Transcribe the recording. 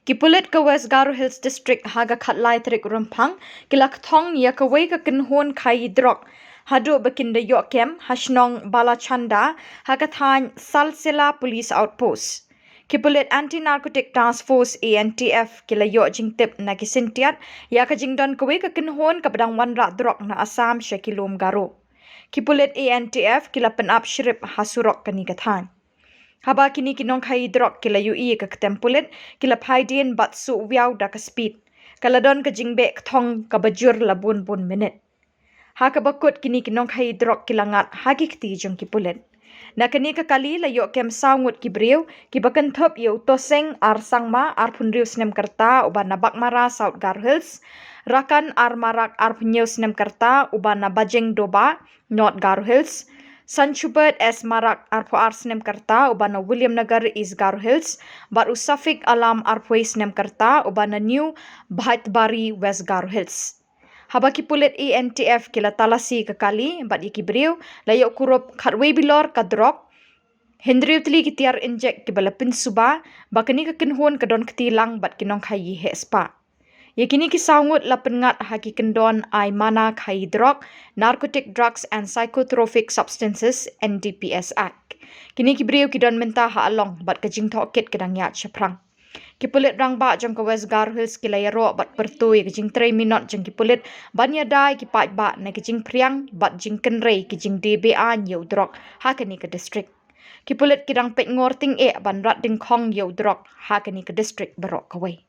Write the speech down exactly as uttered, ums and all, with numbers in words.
Ki pulit ka West Garo Hills District ha ka khatlai tarik Rymphang ki la kthong ïa kawei ka kynhun khaii drok haduh ba kin da ïoh kem ha shnong Balachanda ha ka thaiñ Salsela Police Outpost. Ki pulit Anti Narcotic Task Force, A N T F ki la ïoh jingtip na ki syntiat ïa ka jingdon kawei ka kynhun kaba dang wanrah drok na Assam sha ki lum Garo. Ki pulit A N T F ki la pynap shrip ha surok kane ka thaiñ. Haba kine ki nongkhaii drok ki la ïohi ïa ka ktem pulit, ki la phai dien bad suh wiaw da ka speed. Ka la don ka jingbeh kthong kaba jur la bun bun minit. Ha kaba kut kine ki nongkhaii drok ki la ngat ha ki kti jong ki pulit. Na kane ka kali la ïoh kem saw ngut ki briew kiba kynthup ïa u Toseng R Sangma, arphew hynriew snem ka rta, uba na Baghmara, South Garo Hills, Rakan R Marak, arphew hynñiew snem ka rta, uba na Bajengdoba, North Garo Hills, Sanchubert S Marak, arphew ar snem ka rta, uba na Williamnagar, East Garo Hills, bad u Safiq Alam, arphew wei snem ka rta, uba na New Bhaitbari, West Garo Hills. Haba ki pulit A N T F ki la talasi ka kali bad ïa ki briew, la ïoh kurup khatwei bilor ka drok, hynriew tylli ki tiar injek kiba la pynsuba ba kane ka kynhun ka don kti lang bad ki nongkhaii heh spah. Ïa kine ki saw ngut la pynngat ha ki kyndon ai mana khaii drok, Narcotic Drugs and Psychotropic Substances, N D P S Act. Kine ki briew ki don mynta ha Along bad ka jingtohkit ka dang ïaid shaphrang. Ki pulit rangbah jong ka West Garo Hills ki la ïaroh bad pyrto ïa ka jingtrei minot jong ki pulit ban ïada ïa ki paidbah na ka jingphriang bad jingkynrei ki jingdie be-aiñ ïa u drok ha kane ka district. Ki pulit ki dang peit ngor tyngeh ban rat dyngkhong ïa u drok ha kane ka district baroh kawei.